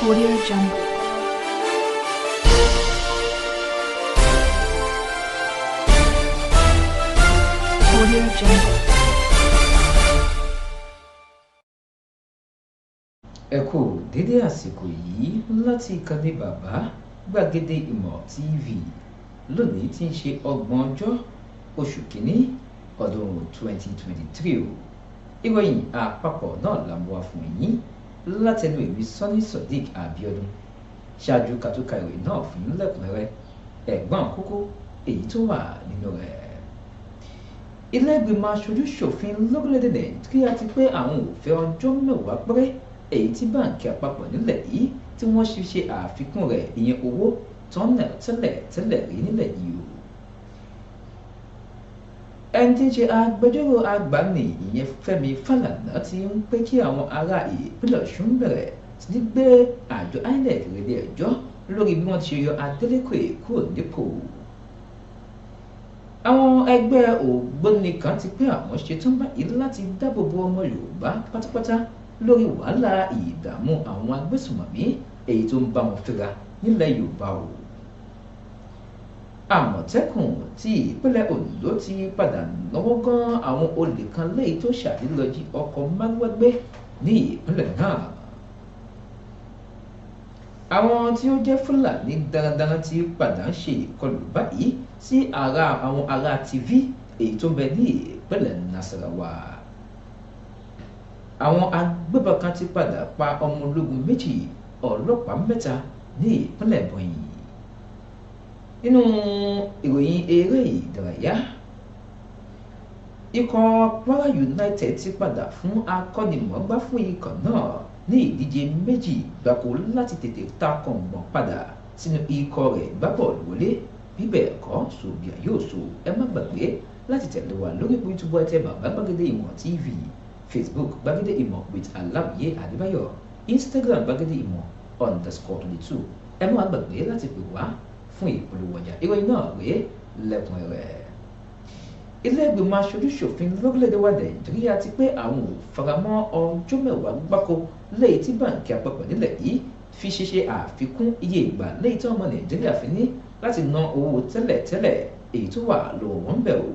Audio Jungle. Audio Jungle. Ẹ kú dédé àsìkò yìí láti ìkànnì bàbá gbàgede ìmọ̀ TV lónìí tí ń ṣe ọgbọ̀n ọjọ́ oṣù kínní ọdún 2023 o. Ìròyìn àpapọ̀ náà la mú wá fún yín látẹnu èmi Sọ́ní Sodiq Abiodun. Ṣáájú ká tó ka ìròyìn náà fún yín lẹ́kùnrẹ́rẹ́, ẹ̀gbọ́n kókó èyí tó wà nínú rẹ̀. Ilé ìgbìmọ̀ aṣojú ṣòfin lórílẹ̀‐èdè Nàìjíríà ti pé àwọn ò fẹ́ ọjọ́ 10 péré èyí tí báǹkì àpapọ̀ nílẹ̀ yìí tí wọ́n ṣe ṣe àfikún rẹ̀, ìyẹn owó tọ́nà tẹ́lẹ̀ tẹ́lẹ̀ rí nílẹ̀ yìí o. Ẹni tí ń ṣe agbẹjọ́rò àgbà ní ìyẹn Fẹ́mi Fálànà ti ń pé kí àwọn ará ìpínlẹ̀ Ọ̀ṣun bẹ̀rẹ̀ sí ní gbé àjọ INEC relé ẹjọ́ lórí bí wọ́n ti ṣe yọ Adeleke kúrò nípò. Àwọn ẹgbẹ́ ògbóni kan ti pé àwọn ṣetán báyìí láti dáàbò bo ọmọ Yorùbá pátápátá lórí wàhálà ìdààmú àwọn agbésùnmọ̀mí èyí tó ń bá wọn fínra nílẹ̀ Yorùbá o. Àmọ̀tẹ́kùn tí ìpínlẹ̀ Ondo ti padà náwó gan àwọn olè kan léyìí tó ṣàdílọ́jì ọkọ̀ márúwá gbé ní ìpínlẹ̀ náà. Àwọn tí ó jẹ́ Fúlàní darandaran ti padà ń ṣe ìkọlù báyìí sí ara àwọn ará TV èyí tó ń bẹ ní ìpínlẹ̀ Nasarawa. Àwọn agbébọn kan ti padà pa ọmọ ológun 2, ọlọ́pàá 3 ní ìpínlẹ̀ Ebonyi. Nínú ìròyìn eré ìdárayá, ikọ̀ Kwara United ti padà fún akọ́nimọ̀ọ́gbá fún ikọ̀ náà ní ìdíje 2 gbáko láti tètè ta kàngbọ̀n padà sínú ikọ̀ rẹ̀ gbábọ́ọ̀lù wọlé. Bí bẹ́ẹ̀ kọ́, sòbíà yóò so. Ẹ má gbàgbé láti tẹ̀lé wa lórí YouTube ẹ tẹ bàbá gbàgede ìmọ̀ TV, Facebook gbàgede ìmọ̀ with Aláwìyé Adébáyọ̀, Instagram gbàgede ìmọ̀ _22. Ẹ má gbàgbé láti pè wá fún ìpolówó ọjà. Ìròyìn náà rèé lẹ́kùnrẹ́rẹ́. Ilé ìgbìmọ̀ aṣojú ṣòfin lórílẹ̀‐èdè wa Nàìjíríà ti pé àwọn ò faramọ́ ọjọ́ 10 gbáko léyìí tí báǹkì àpapọ̀ nílẹ̀ yìí fi ṣeṣe àfikún iye ìgbà léyìí tí ọmọ Nàìjíríà fi ní láti ná owó tẹ́lẹ̀tẹ́lẹ̀ èyí tó wà lọ́wọ́ wọn bẹ̀ o.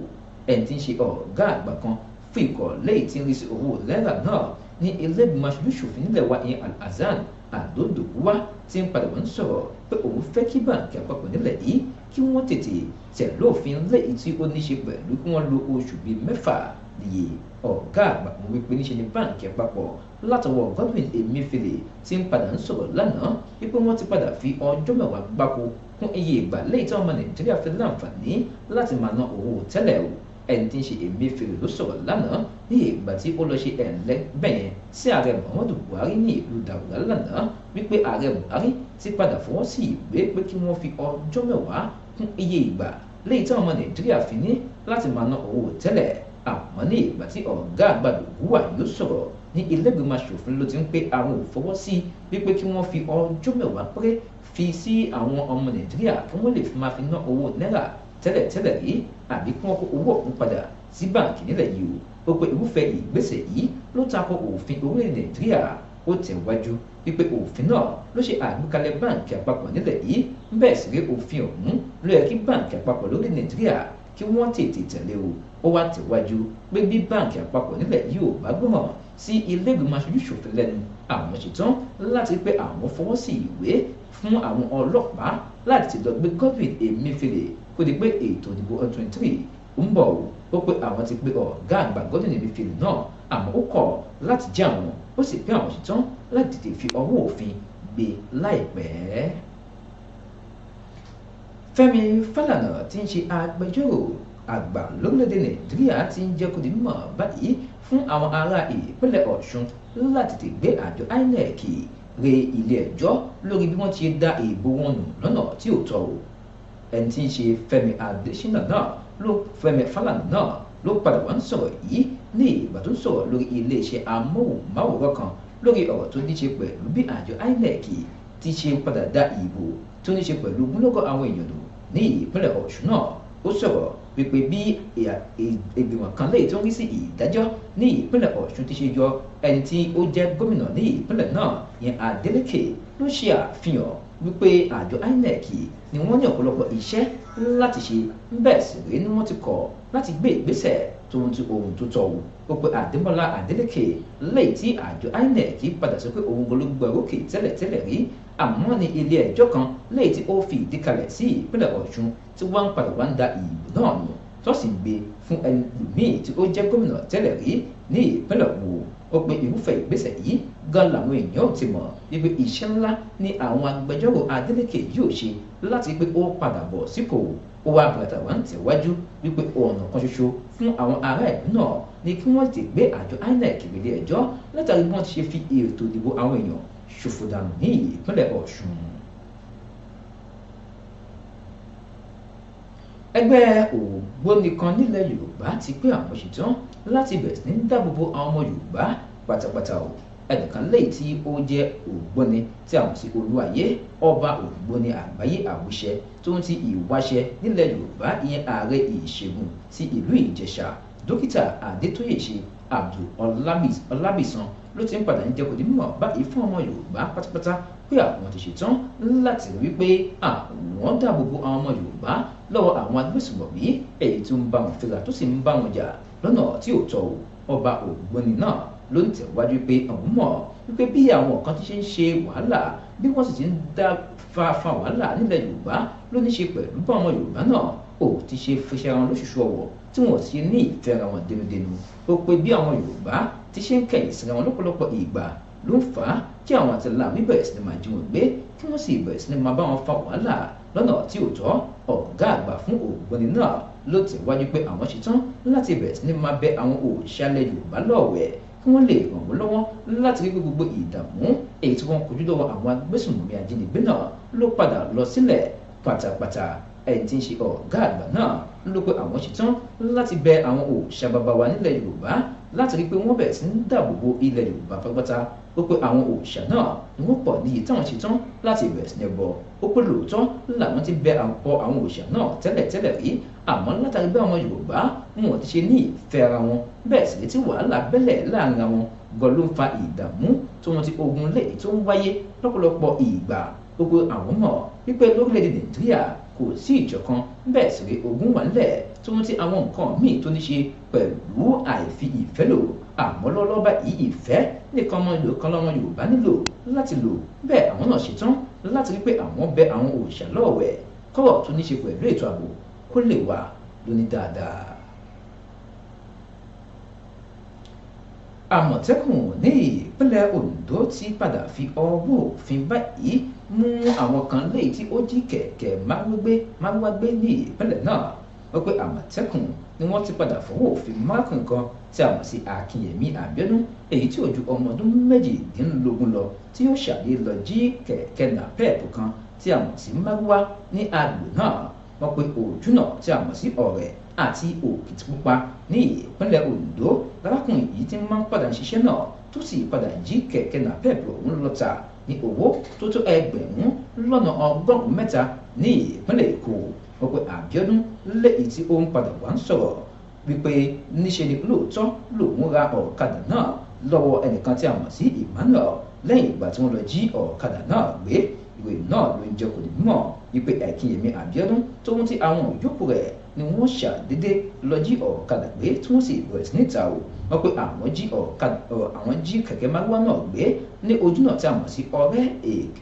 Ẹni tí ń ṣe ọ̀gá àgbà kan fún ikọ̀ léyìí tí ń rí sí owó náírà náà ní ilé ìgbìmọ̀ aṣojú ṣòfin nílẹ̀ wa ìyẹn Alhassan Adodoguwa ti ń padà wọ́n sọ̀rọ̀ pé òun fẹ́ kí báǹkì àpapọ̀ nílẹ̀ yìí kí wọ́n tètè tẹ̀lé òfin léyìí tí ó ní ṣe pẹ̀lú kí wọ́n lo oṣù bíi 6 níye. Ọ̀gá àgbà ń wípé níṣe ni báǹkì àpapọ̀ látọwọ́ Godwin Emefiele ti ń padà ń sọ̀rọ̀ lánàá wípé wọ́n ti padà fi ọjọ́ 10 gbáko kún iye ìgbà léyìí tí ọmọ Nàìjíríà fi láǹfààní láti máa ná owó tẹ́lẹ̀ o. Ẹni tí ń ṣe Emefiele ló sọ̀rọ̀ lánàá ní ìgbà tí ó lọ ṣe ẹ̀lẹ́gbẹ̀yẹn sí ààrẹ Muhammadu Buhari ní ìlú Daura lánàá wípé ààrẹ Buhari ti padà fọwọ́ sí ìwé pé kí wọ́n fi ọjọ́ 10 kún iye ìgbà léyìí tí ọmọ Nàìjíríà fi ní láti máa ná owó tẹ́lẹ̀. Àmọ́ ní ìgbà tí ọ̀gá àgbà Doguwa yóò sọ̀rọ̀ ní ilé ìgbìmọ̀ aṣòfin ló ti ń pé àwọn ò fọwọ́ sí wípé kí wọ́n fi ọjọ́ 10 péré fi sí àwọn ọmọ Nàìjíríà kí wọ́n lè fi máa fi ná owó náírà tẹ́lẹ̀tẹ́lẹ̀ rí àbí kí wọ́n kó owó ọ̀hún padà sí báǹkì nílẹ̀ yìí o. Ó pé irúfẹ́ ìgbésẹ̀ yìí ló tako òfin orílẹ̀ Nàìjíríà. Ó tẹ̀wájú wípé òfin náà ló ṣe àgbékalẹ̀ báǹkì àpapọ̀ nílẹ̀ yìí, bẹ́ẹ̀ sì rí òfin ọ̀hún ló yẹ kí báǹkì àpapọ̀ lórí Nàìjíríà kí wọ́n tètè tẹ̀lé o. Ó wá tẹ̀wájú pé bí báǹkì àpapọ̀ nílẹ̀ yìí ò bá gbọ́ràn sí ilé ìgbìmọ̀ aṣojú ṣòfin lẹ́nu, àwọn ṣetán láti pé àwọn fọwọ́ sí ìwé fún àwọn ọlọ́pàá láti lọ gbé Godwin Emefiele kó di pé ètò ìdìbò 2023 ń bọ̀ o. Ó pé àwọn ti pé ọ̀gá àgbà Godwin Emefiele náà, àmọ́ ó kọ̀ láti jẹ́ àwọn, ó sì pé àwọn ṣetán láti tètè fi ọwọ́ òfin gbé láìpẹ́. Fẹ́mi Fálànà tí ń ṣe agbẹjọ́rò àgbà lórílẹ̀‐èdè Nàìjíríà ti ń jẹ́ kó di mímọ̀ báyìí fún àwọn ará ìpínlẹ̀ Ọ̀ṣun láti tètè gbé àjọ INEC re ilé ẹjọ́ lórí bí wọ́n ti dá ìbò wọn nù lọ́nà tí ò tọ́ o. Ẹni tí ń ṣe Fẹ́mi Adésínà náà ló Fẹ́mi Fálànà náà ló padà wá ń sọ̀rọ̀ yìí ní ìgbà tó ń sọ̀rọ̀ lórí iléeṣẹ́ amóhùnmáwòrán kan lórí ọ̀rọ̀ tó ní ṣe pẹ̀lú bí àjọ INEC ti ṣe padà dá ìbò tó ní ṣe pẹ̀lú ogunlọ́gọ̀ àwọn èèyàn nù ní ìpínlẹ̀ Ọ̀ṣun náà. Ó sọ̀rọ̀ wípé bí ìgbìmọ̀ kan léyìí tó ń rí sí ìdájọ́ ní ìpínlẹ̀ Ọ̀ṣun ti ṣe yọ ẹni tí ó jẹ́ gómìnà ní ìpínlẹ̀ náà Ìyẹn Adeleke ló ṣe àfihàn wípé àjọ INEC ni wọ́n ní ọ̀pọ̀lọpọ̀ iṣẹ́ láti ṣe, bẹ́ẹ̀ sì rèé ni wọ́n ti kọ̀ láti gbé ìgbésẹ̀ tó ń ti ohun tó tọ́ o. Ó pe Adémọ́lá Adeleke lẹ́yìn tí àjọ INEC padà sọ pé òun gan ló gbé orókè tẹ́lẹ̀tẹ́lẹ̀ rí, àmọ́ ní ilé ẹjọ́ kan lẹ́yìn tí ó fi ìdí kalẹ̀ sí ìpínlẹ̀ Ọ̀ṣun tí wọ́n ń padà wá ń da ìbò náà nù tó sì ń gbé fún ẹlòmíì tí ó jẹ́ gómìnà tẹ́lẹ̀ rí ní ìpínlẹ̀ Òwò. Ó pe irúfẹ́ ìgbésẹ̀ yìí gan làwọn èèyàn ò ti mọ̀ wípé iṣẹ́ ńlá ni àwọn agbẹjọ́rò Adeleke yóò ṣe láti pé ó padà bọ̀ sípò. Ó wá bàtà wá ń tẹ̀wájú wípé ọ̀nà kan ṣoṣo fún àwọn ará ìlú náà ni kí wọ́n ti gbé àjọ INEC relé ẹjọ́ látàrí bí wọ́n ti ṣe fi ètò ìdìbò àwọn èèyàn ṣòfò dànù ní ìpínlẹ̀ Ọ̀ṣun. Ẹgbẹ́ ògbóni kan nílẹ̀ Yorùbá ti pé àwọn ṣetán láti bẹ̀rẹ̀ sí ní dáàbòbò àwọn ọmọ Yorùbá pátápátá o. Ẹnìkan lẹ́yìn tí ó jẹ́ ògbóni tí a mọ̀ sí Olúayé, ọba ògbóni àgbáyé àwùṣẹ tó ń ti ìwáṣẹ nílẹ̀ Yorùbá, ìyẹn ààrẹ ìṣègùn ti ìlú Ìjẹ̀ṣà, Dókítà Adétóyèṣe Abdul Ọlábìsàn ló ti ń padà ń jẹ́ kó di mímọ̀ báyìí fún ọmọ Yorùbá pátápátá pé àwọn ti ṣetán láti rí wípé àwọn dáàbò bo àwọn ọmọ Yorùbá lọ́wọ́ àwọn agbésùmọ̀mí èyí tó ń bá wọn fínra tó sì ń bá wọn jà lọ́nà tí ò tọ́ o. Ọba ògbóni náà ló ń tẹ̀wájú pé àwọn mọ̀ wípé bí àwọn kan ti ṣe ń ṣe wàhálà, bí wọ́n sì ti ń dá fa wàhálà nílẹ̀ Yorùbá ló ní ṣe pẹ̀lú bá ọmọ Yorùbá náà ò ti ṣe fiṣẹ́ wọn lóṣooṣù ọ̀wọ̀ tí wọ́n ti ní ìfẹ́ ara wọn dénúdénú. Ó pé bí àwọn Yorùbá ti ṣe ń kẹ̀yìn síra wọn lọ́pọ̀lọpọ̀ ìgbà ló ń fà á kí àwọn àtìláàwí bẹ̀rẹ̀ sí ni máa jí wọn gbé, kí wọ́n sì bẹ̀rẹ̀ sí ni máa bá wọn fa wàhálà lọ́nà tí ò tọ́. Ọ̀gá àgbà fún ògbóni náà ló tẹ̀wájú pé àwọn ṣetán láti bẹ̀rẹ̀ sí ni máa bẹ àwọn òòṣàlẹ̀ Yorùbá lọ́wẹ̀ kí wọ́n lè ràn wọ́n lọ́wọ́ láti rí gbogbo ìdààmú èyí tí wọ́n kojú lọ́wọ́ àwọn agbésùnmọ̀mí ajínigbé náà ló padà lọ sílẹ̀ pátápátá. Ẹni tí ń ṣe ọ̀gá àgbà náà ló pé àwọn ṣetán láti bẹ àwọn òòṣà bàbá wa nílẹ̀ Yorùbá láti rí pé wọ́n bẹ̀rẹ̀ sí ń dáàbò bo ilẹ̀ Yorùbá pátápátá. Ó pé àwọn òòṣà náà ni wọ́n pọ̀ níye táwọn ṣetán láti bẹ̀rẹ̀ sí ní bọ. Ó pé lóòótọ́ làwọn ti bẹ àwọn òòṣà náà tẹ́lẹ̀tẹ́lẹ̀ rí, àmọ́ látàrí bí àwọn Yorùbá wọn ti ṣe ní ìfẹ́ ara wọn bẹ́ẹ̀ sì létí wàhálà bẹ́lẹ̀ láàrin àwọn gan ló ń fa ìdààmú tó wọn ti ogun léyìí tó ń wáyé lọ́pọ̀lọpọ̀ ìgbà. Ó pé àwọn mọ̀ wípé lórílẹ̀‐èdè Nàìjíríà kò sí ìṣọ̀kan, bẹ́ẹ̀ sì rí ogun wà nílẹ̀ tó ń ti àwọn nǹkan míì tó ní ṣe pẹ̀lú àìfi ìfẹ́ lò. Àmọ́ lọ́wọ́lọ́wọ́ báyìí ìfẹ́ nìkan ọmọ ìlú kan lọ́mọ Yorùbá nílò láti lò, bẹ́ẹ̀ àwọn náà ṣetán láti rí pé àwọn bẹ àwọn òòṣà lọ́wẹ̀ kọ́rọ̀ tó ní ṣe pẹ̀lú ètò ààbò kó lè wà lóní dáadáa. Àmọ̀tẹ́kùn ní ìpínlẹ̀ Ondo ti padà fi ọwọ́ òfin báyìí mú àwọn kan léyìí tí ó jí kẹ̀kẹ́ márúwá gbé ní ìpínlẹ̀ náà. Wọ́n pé Àmọ̀tẹ́kùn ni wọ́n ti padà fọwọ́ òfin márùn kan tí a mọ̀ sí Akínyẹmí Àbíọ́dún, èyí tí ó ju ọmọ ọdún 18 lọ, tí ó ṣàdé lọ jí kẹ̀kẹ́ nàpẹ́ẹ̀pù kan tí a mọ̀ sí márúwá ní agbègbè náà. Wọ́n pé Ojúnà tí a mọ̀ sí Ọ̀rẹ́ àti Òkìtìpupa ní ìpínlẹ̀ Ondo lárákùnrin yìí ti máa ń padà ṣiṣẹ́ náà tó sì padà jí kẹ̀kẹ́ nàpẹ́ẹ̀pù ọ̀hún lọ tà ní owó tó tó 1,300,000 ní ìpínlẹ̀ Èkó. Wọ́n pé Àbíọ́dún léyìí tí ó ń padà wá ń sọ̀rọ̀ wípé níṣe ni lóòótọ́ lòun ra ọ̀kadà náà lọ́wọ́ ẹnìkan tí a mọ̀ sí Emmanuel lẹ́yìn ìgbà tí wọ́n lọ jí ọ̀kadà náà gbé. Ìwé náà ló ń jẹ́ kó di mímọ̀ wípé Akínyẹmí Àbíọ́dún tó ń ti àwọn yòókù rẹ̀ ni wọ́n ṣàdédé lọ jí ọ̀kadà gbé tí wọ́n sì bẹ̀rẹ̀ sí ní ta o. Wọ́n pé àwọn jí kẹ̀kẹ́ márúwá náà gbé ní ojúnà tí a mọ̀ sí Ọ̀rẹ́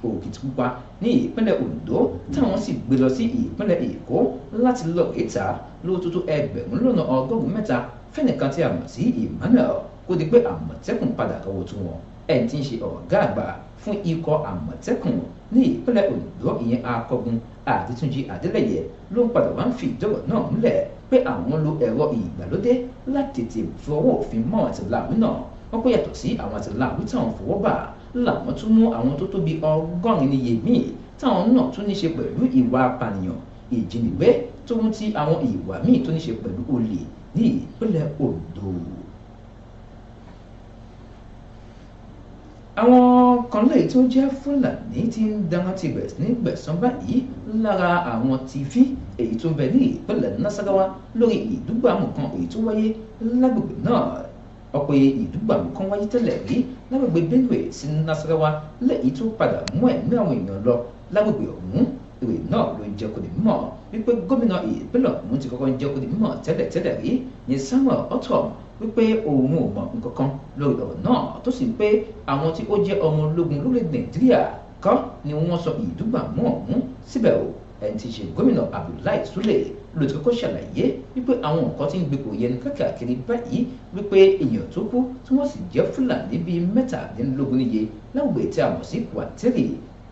Òkìtìpupa ní ìpínlẹ̀ Ondo, táwọn sì gbé lọ sí ìpínlẹ̀ Èkó láti lọ rèé ta lówó tó tó 1,300,000 fẹ́nìkan tí a mọ̀ sí Emmanuel kó di pé Àmọ̀tẹ́kùn padà rọ́wọ́ tó wọn. Ẹni tí ń ṣe ọ̀gá àgbà fún ikọ̀ Àmọ̀tẹ́kùn ní ìpínlẹ̀ Ondo, ìyẹn Akọgun Adétúnjì Adélẹ́yẹ ló ń padà wá ń fi ìjọba náà múlẹ̀ pé àwọn lo ẹ̀rọ ìgbàlódé láti tètè fọwọ́ òfin mọ́ àtìláàwí náà. Wọ́n pé yàtọ̀ sí àwọn àtìláàwí táwọn fọwọ́ bà làwọn tún mú àwọn tó tó bí 80 níye míì táwọn náà tún ní ṣe pẹ̀lú ìwà apànìyàn, ìjínigbé tó ń ti àwọn ìwà míì tó ní ṣe pẹ̀lú olè ní ìpínlẹ̀ Ondo. Àwọn kan lẹ́yìn tó jẹ́ Fúlàní tí ń dáná ti bẹ̀rẹ̀ sí ní gbẹ̀san báyìí lára àwọn TV èyí tó ń bẹ ní ìpínlẹ̀ Nasarawa lórí ìdúgbàmù kan èyí tó wáyé lágbègbè náà. Ọ̀pọ̀ ìdúgbàmù kan wáyé tẹ́lẹ̀ rí lágbègbè Benue sí Nasarawa lẹ́yìn tó padà mú ẹ̀mí àwọn èèyàn lọ lágbègbè ọ̀hún. Ìwé náà ló jẹ́ kó di mímọ̀ wípé gómìnà ìpínlẹ̀ ọ̀hún ti kọ́kọ́ jẹ́ kó di mímọ̀ tẹ́lẹ̀tẹ́lẹ̀ rí ní Samuel Ortom wípé òun ò mọ̀ nǹkankan lórí ọ̀rọ̀ náà, tó sì ń pé àwọn tí ó jẹ́ ọmọ ológun lórílẹ̀ Nàìjíríà kọ́ ni wọ́n sọ ìdúgbàmù ọ̀hún síbẹ̀ o. Ẹni tí í ṣe gómìnà Abdullahi Sule ló ti kọ́kọ́ ṣàlàyé wípé àwọn nǹkan tí ń gbé kò yẹn káàkiri báyìí wípé èèyàn tó kú tí wọ́n sì jẹ́ Fúlàní bíi 27 níye láwùgbé tí a mọ̀ sí Kwatiri.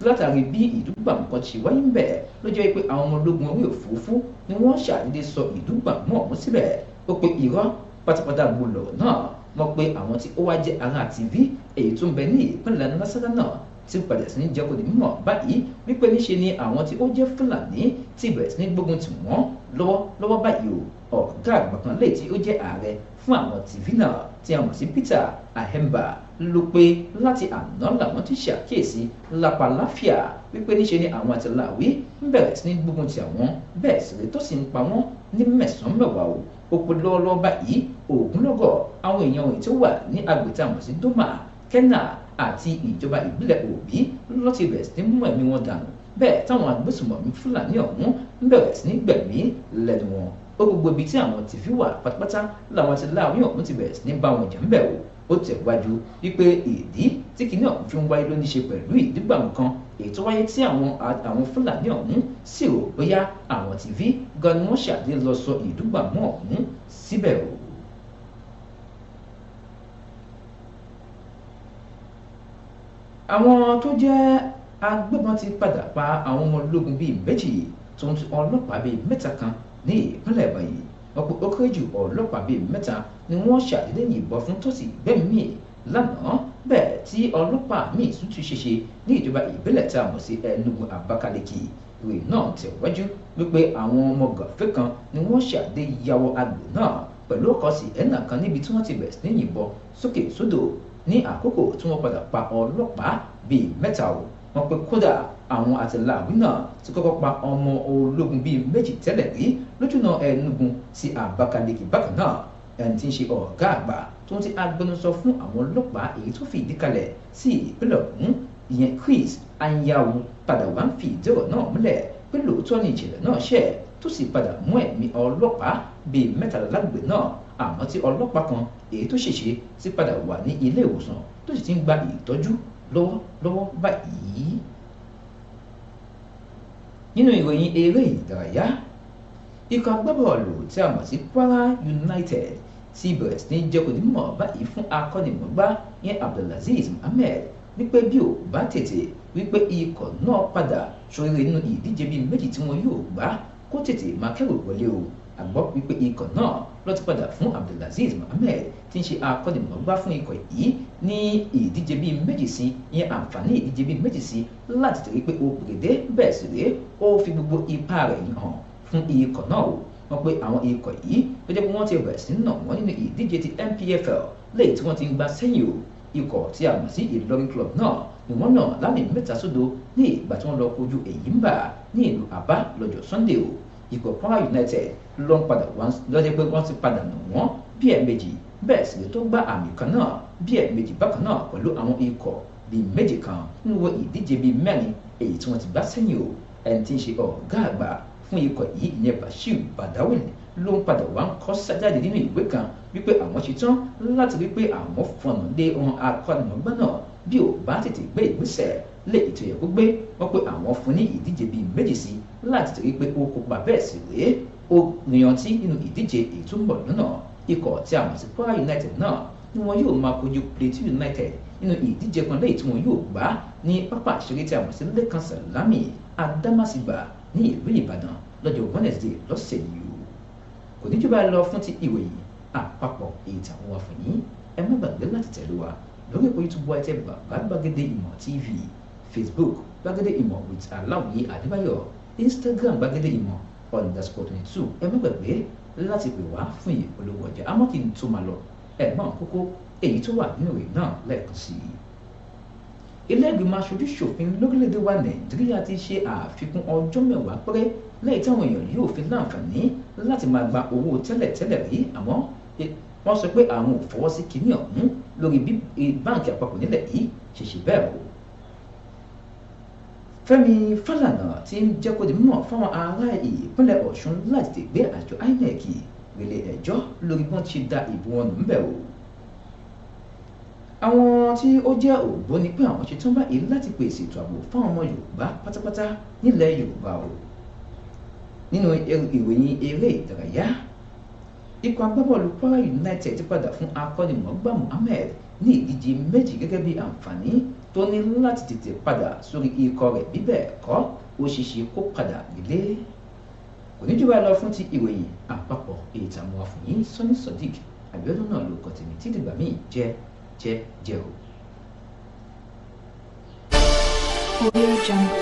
Látàrí bí ìdúgbàmù kan ti wáyé ń bẹ̀ ló jẹ́ pé àwọn ọmọ ológun orí òfurufú ni wọ́n ṣàdédé sọ ìdúgbàmù ọ̀hún síbẹ̀. Ó pe irọ́ pátápátá gbọ́lọ̀ náà mọ̀ pé àwọn tí ó wá jẹ́ ará TV èyí tó ń bẹ ní ìpínlẹ̀ Nasarawa náà ti padà sí ní jẹ́ kó di mímọ̀ báyìí wípé níṣe ni àwọn tí ó jẹ́ Fúlàní ti bẹ̀rẹ̀ sí ní gbógun tì wọ́n lọ́wọ́lọ́wọ́ báyìí o. Ọ̀gá àgbà kan lè tí ó jẹ́ ààrẹ fún àwọn TV náà tí a mọ̀ sí Peter Ahemba ló pé láti àná làwọn ti ṣàkíyèsí lápá láfíà wípé níṣe ni àwọn àtìláwí ń bẹ̀rẹ̀ sí ní gbógun tì àwọn, bẹ́ẹ̀ sì rè tó sì ń pa wọ́n ní 9 mẹ́wàá o. Ó pe lọ́wọ́lọ́wọ́ báyìí ogunlọ́gọ̀ àwọn èèyàn wọ̀nyí tó wà ní agbègbè tí a mọ̀ sí Doma, Kena àti ìjọba ìbílẹ̀ Òbí ló ti bẹ̀rẹ̀ sí ní mú ẹ̀mí wọn dànù, bẹ́ẹ̀ táwọn agbésùmọ̀mí Fúlàní ọ̀hún ń bẹ̀rẹ̀ sí ní gbẹ̀mí lẹ́nu wọn. Ó gbogbo ibi tí àwọn ti fi wà pátápátá làwọn ti láàrin ọ̀hún ti bẹ̀rẹ̀ sí ní bá wọn jà ń bẹ̀ o. Ó tẹ̀wájú wípé ìdí tí kìíní ọ̀hún fi ń wáyé ló ní ṣe pẹ̀lú ìdígbàmù kan èyí tó wáyé tí àwọn Fúlàní ọ̀hún sì rò bóyá àwọn TV gan ni wọ́n ṣàdé lọ sọ ìdúgbàmù ọ̀hún síbẹ̀ o. Àwọn tó jẹ́ agbébọn ti padà pa àwọn ọmọ ológun bíi 2 tó ń ti ọlọ́pàá bíi 3 kan ní ìpínlẹ̀ Ebonyi. Wọ́n pé ó kéré jù ọlọ́pàá bíi 3 ni wọ́n ṣàdédé yìnbọn fún tó sì gbẹ́mìí lánàá, bẹ́ẹ̀ tí ọlọ́pàá míì tún ti ṣèṣe ní ìjọba ìbílẹ̀ tá a mọ̀ sí Enugu Abakaliki. Ìwé náà tẹ̀wájú wípé àwọn ọmọ gàfẹ́ kan ni wọ́n ṣàdé yàwọ̀ agbè náà pẹ̀lú ọkọ̀ sí ẹ̀nà kan níbi tí wọ́n ti bẹ̀rẹ̀ sí ní yìnbọn sókè sódò ní àkókò tí wọ́n padà pa ọlọ́pàá bíi 3 o. Wọ́n pé kódà àwọn àtìláàwí náà ti kọ́kọ́ pa ọmọ ológun bíi 2 tẹ́lẹ̀ rí lójúnà Enugu sí Abakaliki bákan náà. Ẹni tí ń ṣe ọ̀gá àgbà tó ń ti agbẹnusọ fún àwọn ọlọ́pàá èyí tó fi ìdí kalẹ̀ sí ìpínlẹ̀ ọ̀hún ìyẹn Chris Anyanwu padà wá ń fi ìdí ọ̀rọ̀ náà múlẹ̀ pé lóòótọ́ ni ìṣẹ̀lẹ̀ náà ṣẹ̀ tó sì padà mú ẹ̀mí ọlọ́pàá bíi 13 lágbègbè náà, àmọ́ tí ọlọ́pàá kan èyí tó ṣèṣe ti padà wà ní ilé ìwòsàn tó sì ti ń gba ìtọ́jú lọ́wọ́lọ́wọ́ báyìí. Nínú ìròyìn eré ìdárayá, ikọ̀ agbábọ́ọ̀lù tí a mọ̀ sí Kwara United ti bẹ̀rẹ̀ sí ní jẹ́ kó di mímọ̀ báyìí fún akọ́nimọ̀ọ́gbá yẹn Abdulaziz Muhammed wípé bí ò bá tètè wípé ikọ̀ náà padà ṣoríire nínú ìdíje bíi 2 tí wọn yóò gbá kó tètè máa kẹ́rù wọlé o. A gbọ́ wípé ikọ̀ náà ló ti padà fún Abdulaziz Muhammed tí ń ṣe akọ́nimọ̀ọ́gbá fún ikọ̀ yìí ní ìdíje bíi 2 sí ìyẹn àǹfààní ìdíje bíi 2 sí láti tẹ̀lé pé ó pèrèdé, bẹ́ẹ̀ sì rèé ó fi gbogbo ipá rẹ̀ hàn fún ikọ̀ náà o. Wọ́n pé àwọn ikọ̀ yìí ló jẹ́ pé wọ́n ti bẹ̀rẹ̀ sí nà wọ́n nínú ìdíje ti NPFL lẹ́yìn tí wọ́n ti ń gbá sẹ́yìn o. Ikọ̀ tí a mọ̀ sí Ìlọrin club náà ni wọ́n nà lámì 3-0 ní ìgbà tí wọ́n lọ kojú Èyímbà ní ìlú Àbá lọ́jọ́ Sunday o. Ikọ̀ Kwara United ló ń padà wá lọ́jọ́ pé wọ́n ti padà nà wọ́n bí ẹ̀ẹ̀mejì, bẹ́ẹ̀ sì tó gbá àmì kan náà bí ẹ̀ẹ̀mejì bákan náà pẹ̀lú àwọn ikọ̀ bíi 2 kan nínú ìdíje bíi 4 èyí tí wọ́n ti gbá sẹ́yìn o. Ẹni tí ń ṣe ọ̀gá àgbà fún ikọ̀ yìí ìyẹn Bashir Badawin ló ń padà wá ń kọ́ sájáde nínú ìwé kan wípé àwọn ṣetán láti rí pé àwọn fọ̀nà lé ohun akọ́nimọ̀ọ́gbá náà bí ò bá tètè gbé ìgbésẹ̀ lé ètò yẹ kó gbé. Wọ́n pé àwọn fún ní ìdíje bíi 2 sí láti rí pé ó kópa, bẹ́ẹ̀ sì rèé ó yanti nínú ìdíje èyí tó ń bọ̀ lọ́nà. Ikọ̀ tí a mọ̀ sí Kwara United náà ni wọn yóò máa kojú Plateau United nínú ìdíje kan lẹ́yìn tí wọn yóò gbá ní pápá ìṣeré tí a mọ̀ sí Lekan Salami Adamasingba ní ìlú Ìbàdàn lọ́jọ́ Wednesday lọ́sẹ̀ yìí o. Kò ní jù báyìí lọ fún ti ìròyìn àpapọ̀ èyí táwọn wà fún yín. Ẹ má gbàgbé láti tẹ̀lé wa lórí èpo YouTube wa tẹ Bàbá Gbàgede Ìmọ̀ TV, Facebook Gbàgede Ìmọ̀ with Aláwìyé Adébáyọ̀, Instagram Gbàgede Ìmọ̀ _22. Ẹ má gbàgbé láti pè wá fún ìpolówó ọjà. Àmọ́ kí n tó máa lọ, ẹ mọ̀ kókó èyí tó wà nínú ìròyìn náà lẹ́ẹ̀kan sí i. Ilé ìgbìmọ̀ aṣojú ṣòfin lórílẹ̀‐èdè wa Nàìjíríà ti ṣe àfikún ọjọ́ 10 péré lẹ́yìn táwọn èèyàn yóò fi láǹfààní láti máa gba owó tẹ́lẹ̀tẹ́lẹ̀ rí, àmọ́ Wọ́n sọ pé àwọn ò fọwọ́ sí kinní ọ̀hún lórí bí báǹkì àpapọ̀ nílẹ̀ yìí ṣe ṣe bẹ́ẹ̀ o. Fẹ́mi Fálànà ti ń jẹ́ kó di mímọ̀ fáwọn ará ìpínlẹ̀ Ọ̀ṣun láti tètè gbé àjọ INEC relé ẹjọ́ lórí bí wọ́n ti da ìbò wọn nù ńbẹ̀ o. Àwọn tí ó jẹ́ ògbóni pé àwọn ṣetán báyìí láti pèsè ètò ààbò fáwọn ọmọ Yorùbá pátápátá nílẹ̀ Yorùbá o. Nínú ìròyìn eré ìdárayá, ikọ̀ agbábọ́ọ̀lù Kwara United ti padà fún akọ́nimọ̀ọ́gbá Mohammed ní ìdíje 2 gẹ́gẹ́ bí àǹfààní tó ní láti tètè padà sórí ikọ̀ rẹ̀, bí bẹ́ẹ̀ kọ́ ó ṣeéṣe kó padà nílé. Kò ní jù báyìí lọ fún ti ìròyìn àpapọ̀ èyí tá a mú wá fún yín. Sọ́ní Sodiq Abiodun náà ló kọ tèmi tí dìgbà míì jẹ́ jẹ́ jẹ́ o. Audio Jungle.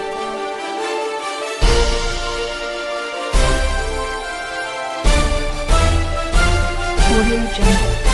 Audio Jungle.